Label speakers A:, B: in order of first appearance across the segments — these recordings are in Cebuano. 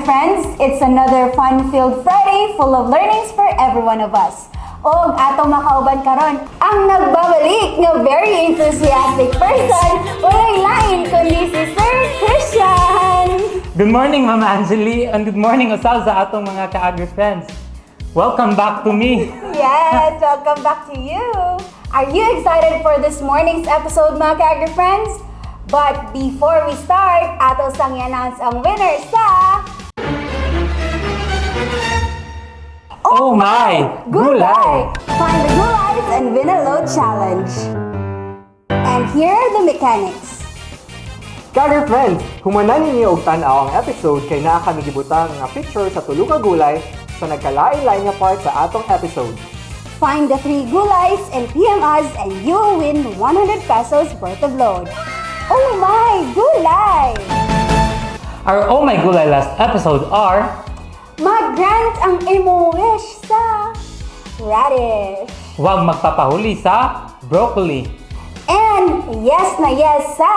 A: Ka-Agri Friends! It's another fun-filled Friday full of learnings for every one of us. Og atong makauban karon ang nagbabalik nga very enthusiastic person, walay lain kundi si Sir Christian!
B: Good morning, Ma'am Angeli, and good morning usab sa atong mga ka-agri friends. Welcome back to me.
A: Yes, welcome back to you! Are you excited for this morning's episode, mga ka-agri friends? But before we start, ato sang i-announce ang winner sa
B: Oh My Gulay!
A: Find the Gulays and win a load challenge. And here are the mechanics.
C: Ka-Agri Friends, humanan ninyo og tan-aw ang episode kay naa kami gibutang nga picture sa tulo ka gulay sa nagkalain-lain nga part sa atong episode.
A: Find the three gulays and PM us and you will win 100 pesos worth of load. Oh my gulay!
B: Our Oh My Gulay last episode are
A: Mag-grant ang imo wish sa radish.
B: Huwag Magpapahuli sa Broccoli.
A: And yes na yes sa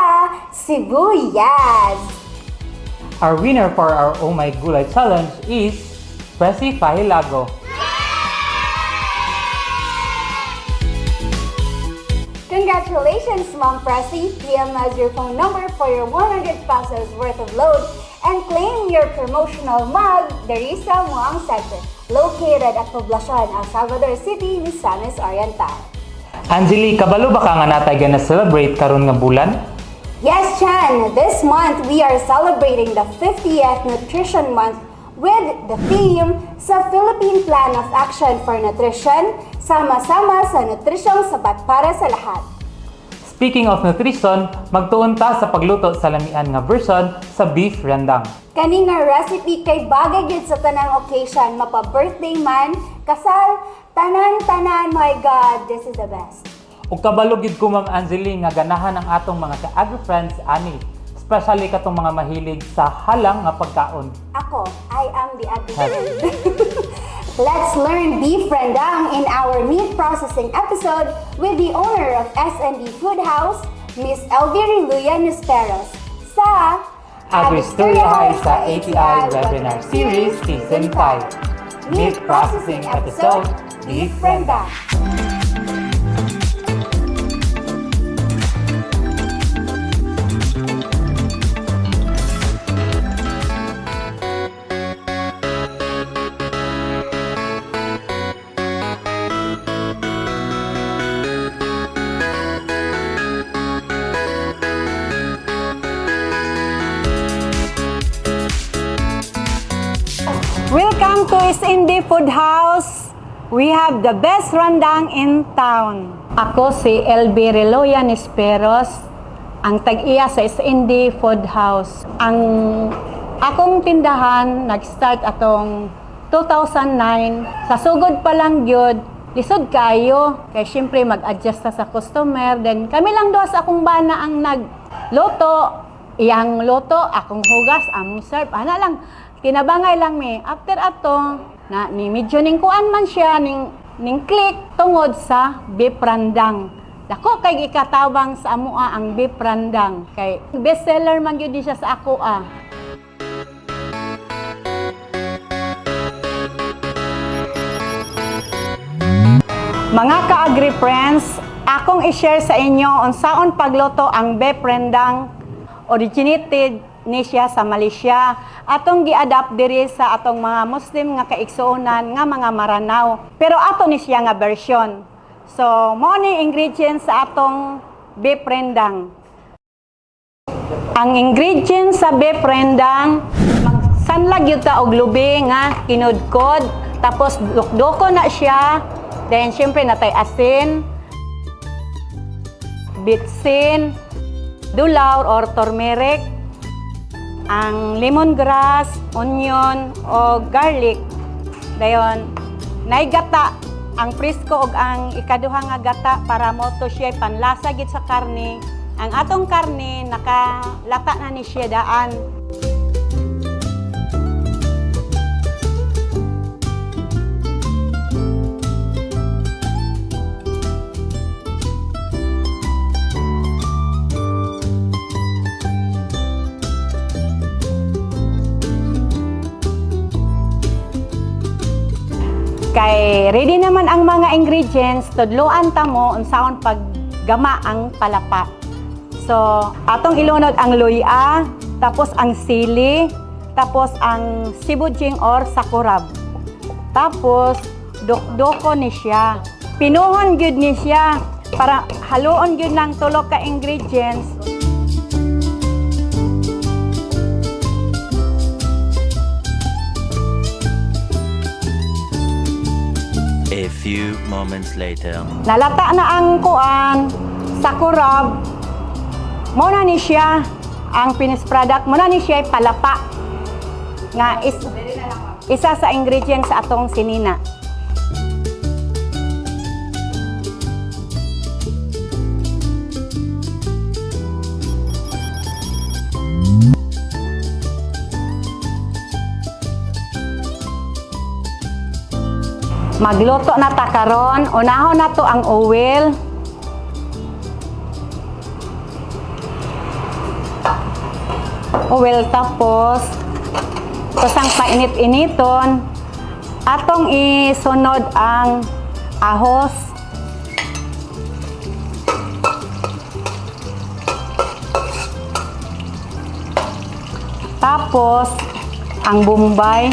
A: sibuyas.
B: Our winner for our Oh My Gulay challenge is Presi Fahilago.
A: Congratulations, Ma'am Presi! PM us your phone number for your 100 pesos worth of load and claim your promotional mug, diri sa Muang Center, located at Poblacion, El Salvador City, Misamis Oriental.
B: Angeli, kabalo ba ka nga natay gana celebrate karon nga bulan?
A: Yes, Chan! This month, we are celebrating the 50th Nutrition Month with the theme sa Philippine Plan of Action for Nutrition, Sama-sama sa Nutrisyong Sapat para sa Lahat.
B: Speaking of nutrition, magtuon ta sa pagluto sa lamian nga version sa beef rendang.
A: Kani nga recipe kay bagay gyud sa tanang occasion, mapa-birthday man, kasal, tanan-tanan, my God, this is the best.
B: Ug kabalo gyud ko, Ma'am Angeli, nga ganahan ang atong mga ka-agri friends ani, especially katong mga mahilig sa halang nga pagkaon.
A: Ako, I am the agri friend. Let's learn beef rendang in our meat processing episode with the owner of S&D Food House, Miss Elvie Luya Nisperos, sa
B: AgriStorya High sa ATI Webinar Series Season 5. Meat Processing Episode, Beef Rendang.
D: Welcome to SND Food House. We have the best rendang in town. Ako si LB Reloya Nisperos, ang tag-iya sa SND Food House. Ang akong tindahan nag-start atong 2009. Sa sugod pa lang gyud, lisod kaayo. Kay syempre mag-adjust ta sa customer. Then kami lang duha sa akong bana ang nagluto. Iyang luto, akong hugas, among serve. Ana lang, tinabangay lang mi. After ato, na ni medyo ning kuan man siya ning click tungod sa beef rendang. Dako kay ikatabang sa amoa ang beef rendang. Kay best seller man gyud ni siya sa ako ah. Mga ka-agri friends, akong i-share sa inyo unsaon pagluto ang beef rendang, originated ni siya sa Malaysia. Atong gi-adapt diri sa atong mga Muslim nga kaigsuonan nga mga Maranao. Pero ato ni siya nga version. So, mao ni ingredients sa atong beef rendang. Ang ingredients sa beef rendang, magsanlag gyud ta og lubi nga kinudkod, tapos dukdoko na siya. Then syempre natay asin, bitsin, dulaw or turmeric, ang lemongrass, onion o garlic. Dayon, nay gata, ang presko og ang ikaduha nga gata para mo to siya panlasa gid sa karne. Ang atong karne nakalata na ni siya daan. Kay ready naman ang mga ingredients, tudloan ta mo unsaon paggama ang palapa. So, atong ilunod ang luya, tapos ang sili, tapos ang sibujing or sakurab. Tapos, dukdoko ni siya. Pinuhon gyud ni siya para haluon gyud ng tulo ka ingredients.
E: A few moments later.
D: Nalata na ang kuan, sakurab. Mo na ni siya ang finished product. Mo na ni siya ay palapa. Nga isa sa ingredients sa atong sinina. Magluto na ta karon. Unahon na to ang oil. Oil, tapos kusang painit-initon. Atong isunod ang ahos. Tapos ang bombay.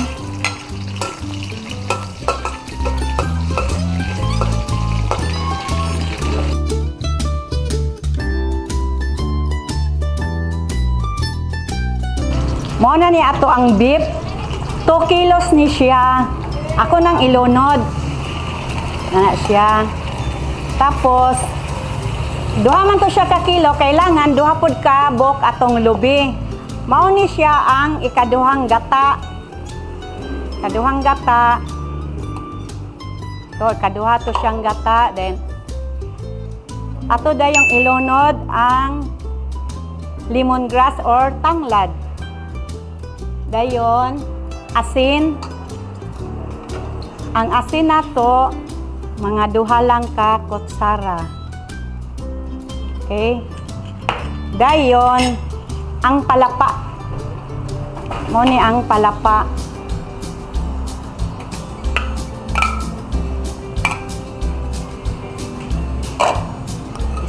D: Mo na ni ato ang beef. 2 kilos ni siya. Ako nang ilunod. Na siya. Tapos duha man to siya ka kilo, kailangan duha pud ka buok atong lubi. Mao ni siya ang ikaduhang gata. Ikaduhang gata. To, ikaduha to siyang gata, then ato dayong ilunod ang lemongrass or tanglad. Dayon, asin. Ang asin nato, mga duha lang ka kutsara. Okay? Dayon, ang palapa. Mo ni ang palapa.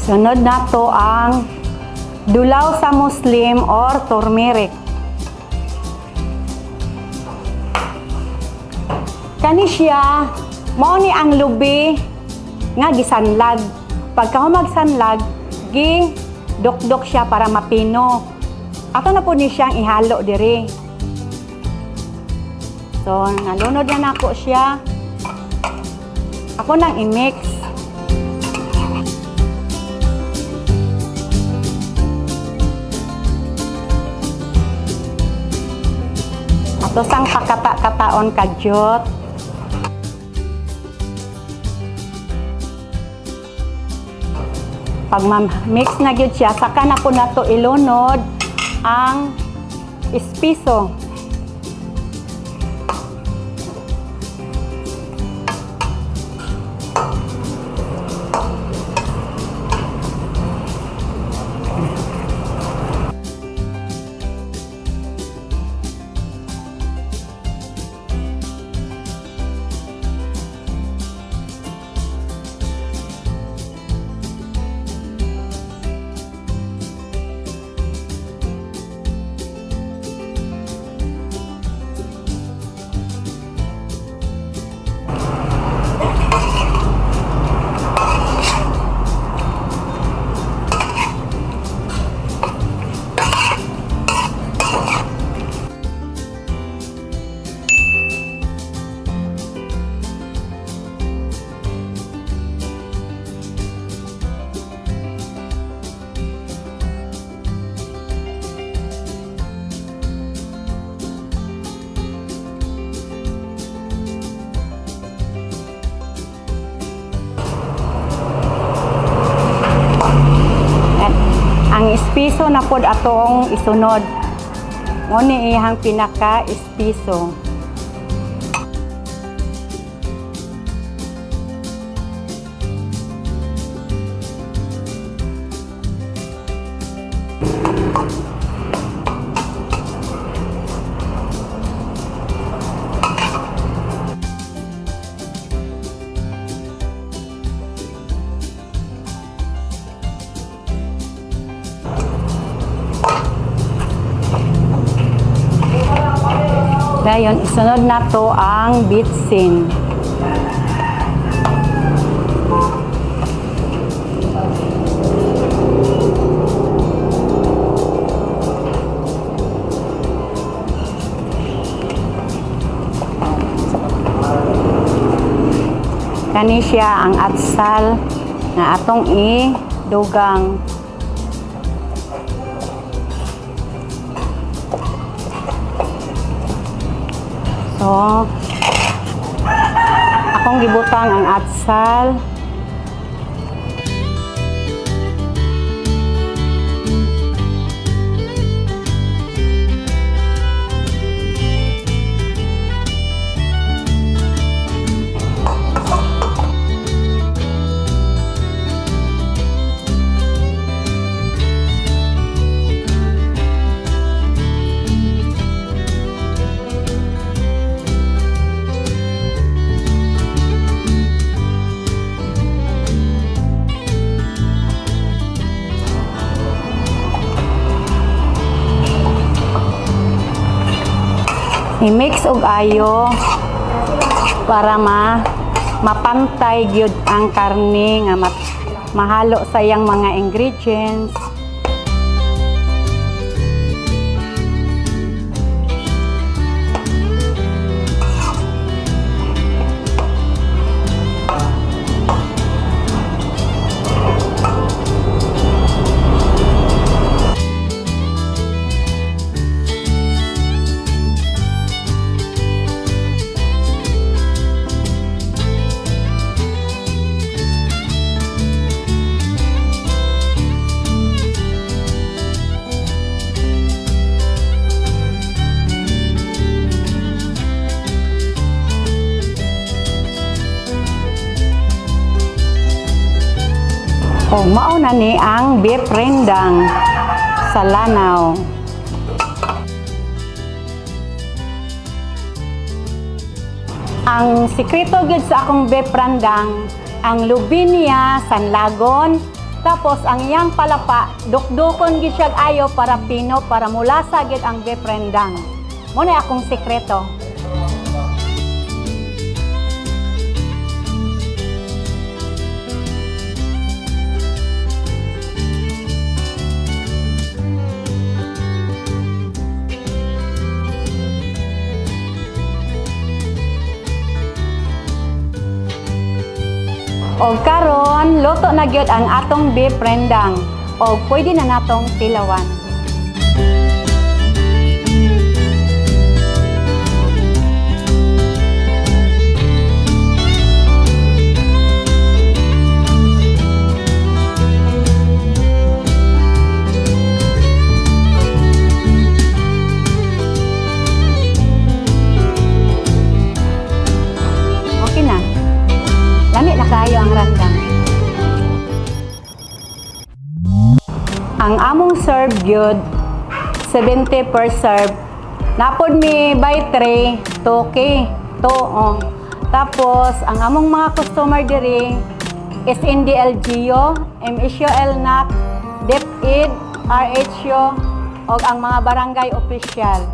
D: Sunod nato ang dulaw sa Muslim or turmeric. Kani siya, mao ni ang lubi nga gisanlag. Pagka magsanlag, gi dukdok siya para mapino. Ato na po ni siyang ihalo diri. So, nalunod na nako siya. Ako nang i-mix. Ato sang pakata-kataon kadyot. Pag ma-mix na gyud siya, saka na po nato ilunod ang ispiso. At ang ispiso na pod atong isunod. Mo ni iyang pinaka ispiso. Dayon, isunod na to ang bitsin. Kani siya ang atsal nga atong i-dugang. So, akong gibutang ang atsal. I-mix og ayo para mapantay gyud ang karne nga mahalo sa iyang mga ingredients. O mao na ni ang beef rendang sa Lanao. Ang sikreto gyud sa akong beef rendang, ang lubinia sanlagon, tapos ang iyang palapa dukdukon gyud siya ayo para pino para mulasa gyud ang beef rendang. Mo na akong sikreto. Og karon, luto na gyud ang atong beef rendang. Og pwede na natong tilawan. Okay na. Lami na kayo ang rendang. Ang among serve gyud 70 per serve. Napod mi by tray 2K. 2 oh. Tapos ang among mga customer diri is NDLGO, MSU LNAC, DepEd, RHU, og ang mga barangay official.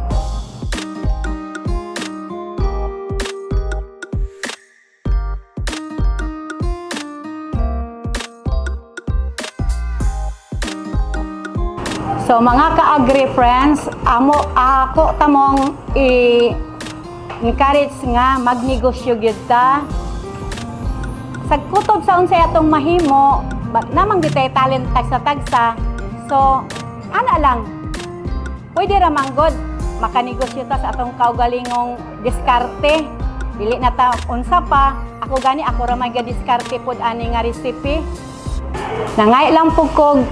D: So mga ka-agri friends, amo ako tamong i-encourage nga magnegosyo gyud ta. Sa kutob sa unsay atong mahimo, but namang di tay talent tagsa-tagsa. So ana lang. Pwede ra man god makanegosyo ta sa atong kaugalingong diskarte. Dili na ta unsa pa. Ako gani ako ra may diskarte pod ani nga recipe. Nangay lang po kog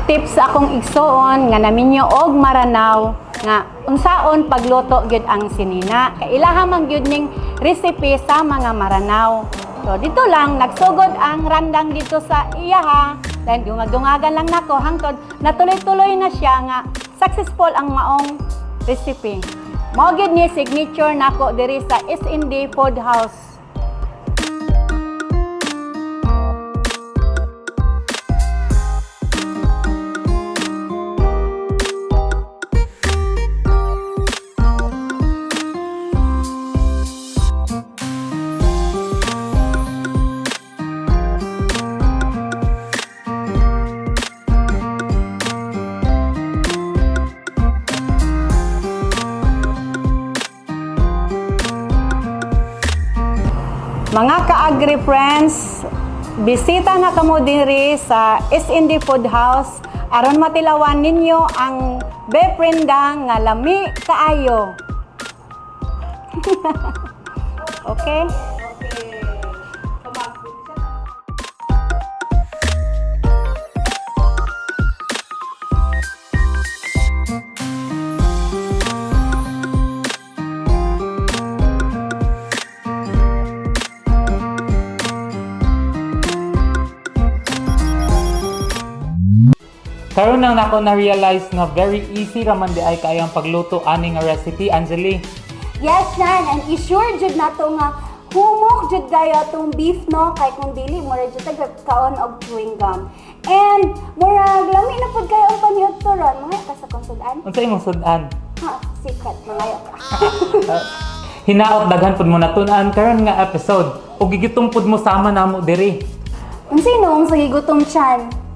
D: tips sa akong igsuon nga naminyo og Maranao nga unsaon pagluto gyud ang sinina. Kailaha man gyud ning recipe sa mga Maranao. So dito lang nagsugod ang randang dito sa iyaha. Then dungag-dungagan lang nako hangtod natuloy-tuloy na siya nga successful ang maong recipe. Mao gyud ni signature nako diri sa SND Food House. ka-agri-friends, bisita na kamo diri sa SND Food House aron matilawan ninyo ang beef rendang nga lami kaayo. Okay?
B: Karon nang nako na-realize nga very easy raman di ay kayang pagluto ani nga recipe, Anjali.
A: Yes, Nan, and i-sure jud nato nga humok jud kayo atong beef, no, kay kung dili mura jud tag kaon og chewing gum. And murag lami na pud kayo ang paniudto ron, mga ka sa konsud-an.
B: Unsa imong sudan?
A: Ha, secret mga ka.
B: Hinaot daghan pud mo natun-an karon nga episode ug gigutom pud mo sama namo diri.
A: Unsay noong sa gigutom chan?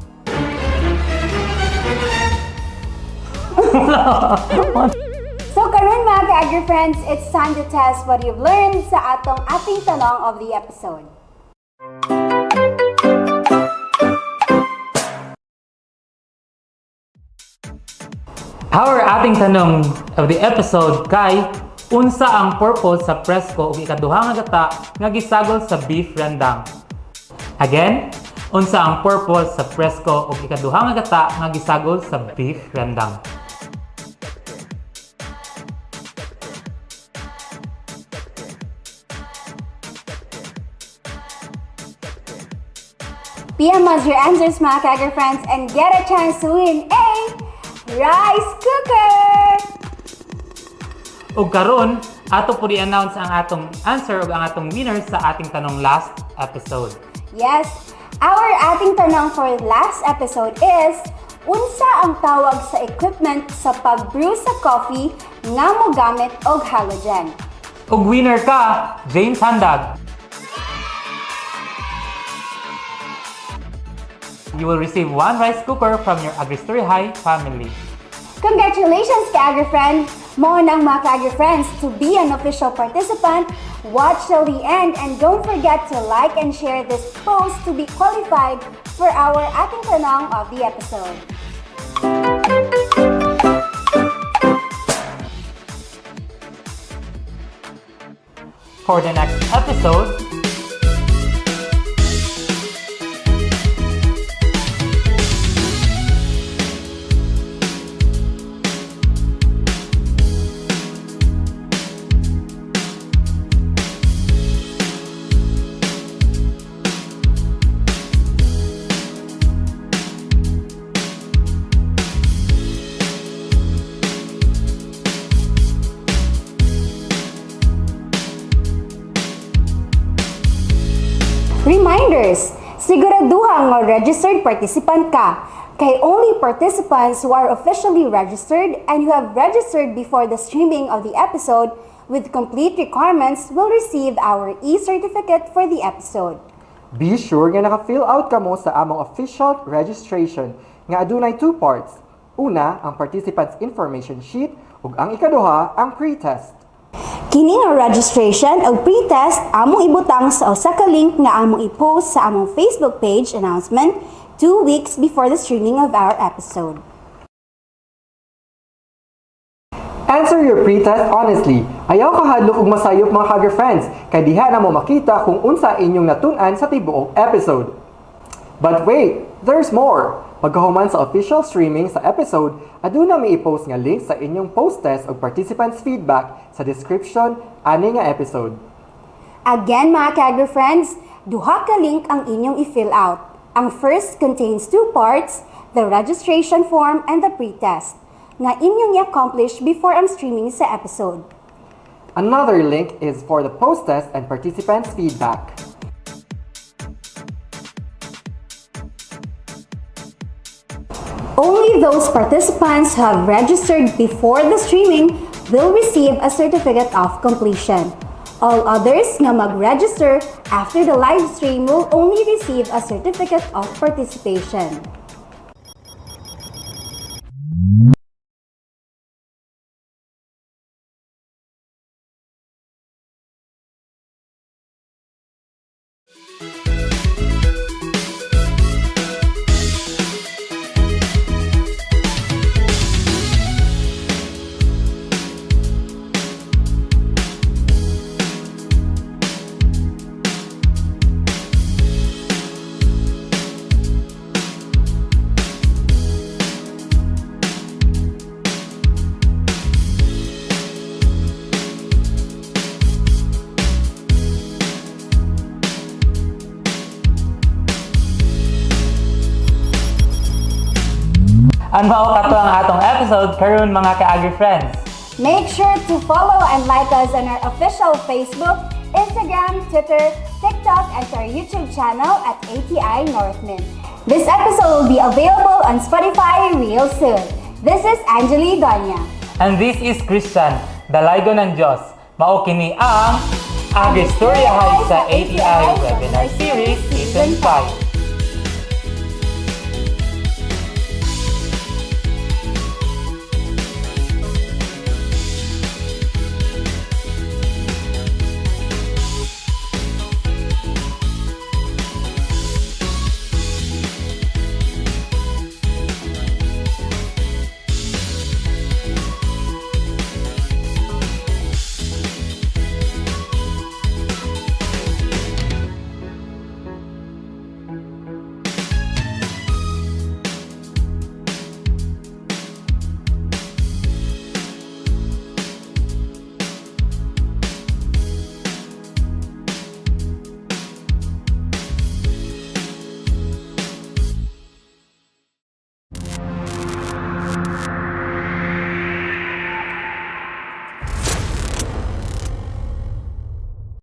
A: So karon, mga ka-agri-friends, it's time to test what you've learned sa atong ating tanong of the episode.
B: Our ating tanong of the episode kay unsa ang purpose sa presko ug ikaduha nga gata nga gisagol sa beef rendang? Again, unsa ang purpose sa presko ug ikaduha nga gata nga gisagol sa beef rendang?
A: PM us your answers, mga ka-agri-friends, and get a chance to win a rice cooker!
B: Ug karon, ato pud i-announce ang atong answer ug ang atong winner sa ating tanong last episode.
A: Yes, our ating tanong for last episode is, unsa ang tawag sa equipment sa pag-brew sa coffee nga mogamit og halogen?
B: Ug winner ka, James Handag. You will receive one rice cooker from your AgriStory High family.
A: Congratulations, ka-agri-friend! Mao nang mga ka-agri-friends, to be an official participant, watch till the end and don't forget to like and share this post to be qualified for our ating tanong of the episode.
B: For the next episode,
A: Reminders! Siguraduha nga registered participant ka. Kay only participants who are officially registered and who have registered before the streaming of the episode with complete requirements will receive our e-certificate for the episode.
C: Be sure nga naka-fill out kamo sa among official registration nga adunay two parts. Una, ang participants information sheet ug ang ikaduha, ang pre-test.
A: Kini nga registration o pre-test among ibutang sa usa ka link nga among i-post sa among Facebook page announcement 2 weeks before the streaming of our episode.
C: Answer your pre-test honestly. Ayaw kahadlok og masayop, mga ka-friends, kay diha na mo makita kung unsa inyong natun-an sa tibuok episode. But wait, there's more! Pagkahuman sa official streaming sa episode, aduna mi i-post nga link sa inyong post-test og participants feedback sa description ani nga episode.
A: Again, mga ka-agri-friends, duha ka link ang inyong i-fill out. Ang first contains two parts, the registration form and the pre-test, nga inyong i-accomplish before ang streaming sa episode.
C: Another link is for the post-test and participants feedback.
A: Only those participants who have registered before the streaming will receive a certificate of completion. All others nga mag-register after the live stream will only receive a certificate of participation.
B: Ang mao kato ang atong episode karon, mga ka-agri friends.
A: Make sure to follow and like us on our official Facebook, Instagram, Twitter, TikTok, and our YouTube channel at ATI Northman. This episode will be available on Spotify real soon. This is Angeli Donya.
B: And this is Christian, Dalaygon ng Diyos. Mao kini ang AgriStoryahay sa ATI Webinar Series Season 5.